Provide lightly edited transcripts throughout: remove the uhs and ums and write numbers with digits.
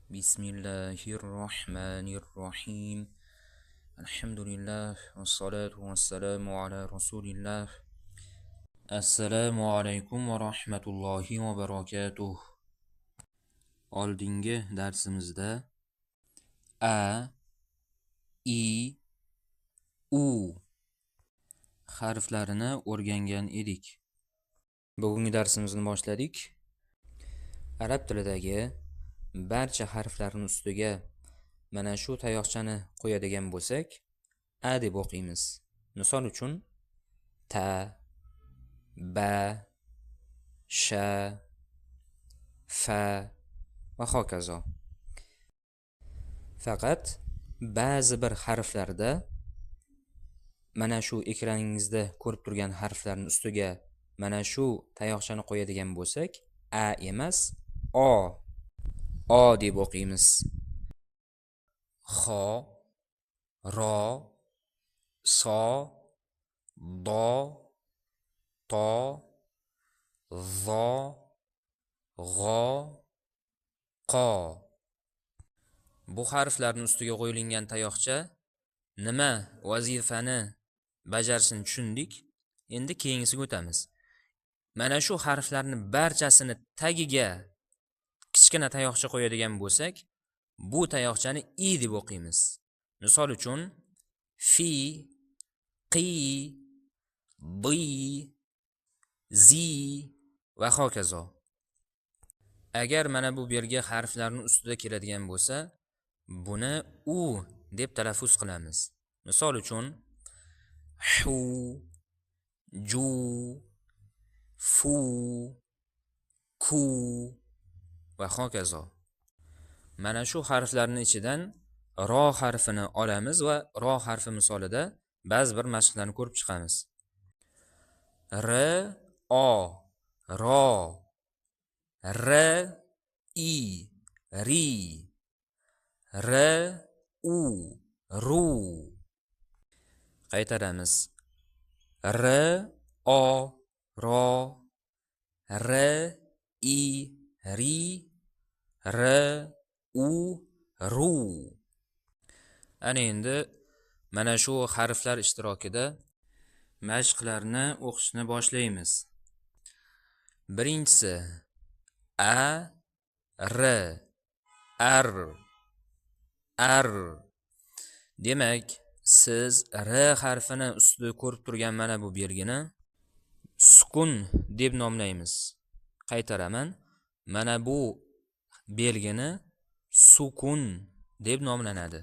Bismillahir Rohmanir Rohim. Alhamdulillah vassalotu vassalamu ala rasulillah. Assalomu alaykum va rahmatullohi va barakatuh. Oldingi darsimizda a, i, u harflarini o'rgangan edik. Bugungi darsimizni boshladik. Arab tilidagi barcha harflarning ustiga mana shu tayoqchani qo'yadigan bo'lsak, a deb o'qiymiz. Misol uchun ta, ba, sha, fa va hokazo. Faqat ba'zi bir harflarda mana shu ekraningizda ko'rib turgan harflarning ustiga mana shu tayoqchani qo'yadigan bo'lsak, a emas, o, o deb o'qiymiz. Xo, ro, so, do, to, zo, g'o, qo. Bu harflarning ustiga qo'yilgan tayoqcha nima vazifani bajarishini tushundik. Endi keyingisiga o'tamiz. Mana shu harflarni barchasini tagiga kichkina tayoqcha qo'yadigan bo'lsak, bu tayoqchani i deb o'qiymiz. Misol uchun fi, qi, bi, zi va hokazo. Agar mana bu belgi harflarning ustida keladigan bo'lsa, buni u deb talaffuz qilamiz. Misol uchun hu, ju, fu, ku va hokazo. Mana shu harflarning ichidan ro harfini olamiz va ro harfi misolida ba'zi bir mashqlarni ko'rib chiqamiz. R, o, ro, r, i, ri, r, u, ru. Qaytaramiz. R, o, ro, r, i, ri, r, u, ru. Ana endi mana shu harflar ishtirokida mashqlarni o'qishni boshlaymiz. Birinchisi a, r, ar, ar. Demak, siz r harfini ustida ko'rib turgan mana bu belgini sukun deb nomlaymiz. Qaytaraman. Mana bu belgini sukun deb nomlanadi.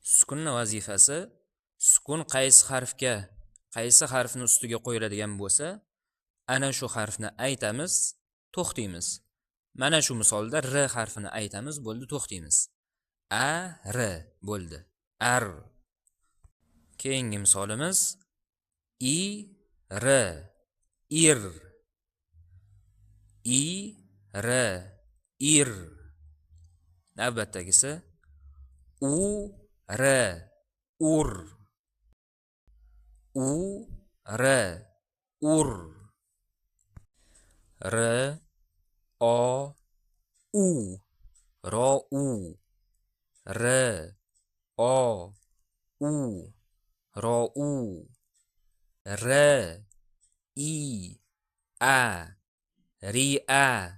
Sukunning vazifasi sukun qaysi harfga, qaysi harfni ustiga qo'yiladigan bo'lsa, ana shu harfni aytamiz, to'xtaymiz. Mana shu misolda r harfini aytamiz, bo'ldi, to'xtaymiz. A, r bo'ldi. Ar. Keyingi misolimiz i, r, ir. I, r, ir. Navbatdagisi u, r, ur. U, r, ur. R, o, u, ro, u. R, o, u, ro, u. R, i, a, ri, a.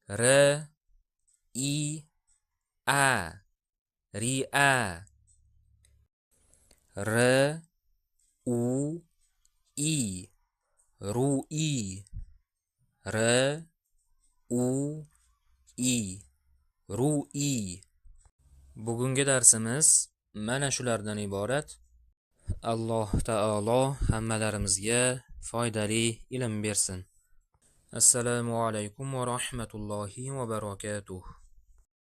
R, i, a, ri, a. R, u, i, ru, i. R, u, i, ru, i. Bugungi darsimiz mana shulardan iborat. Alloh taolo hammalarimizga foydali ilm bersin. Assalomu alaykum va rahmatullohi va barakatuh.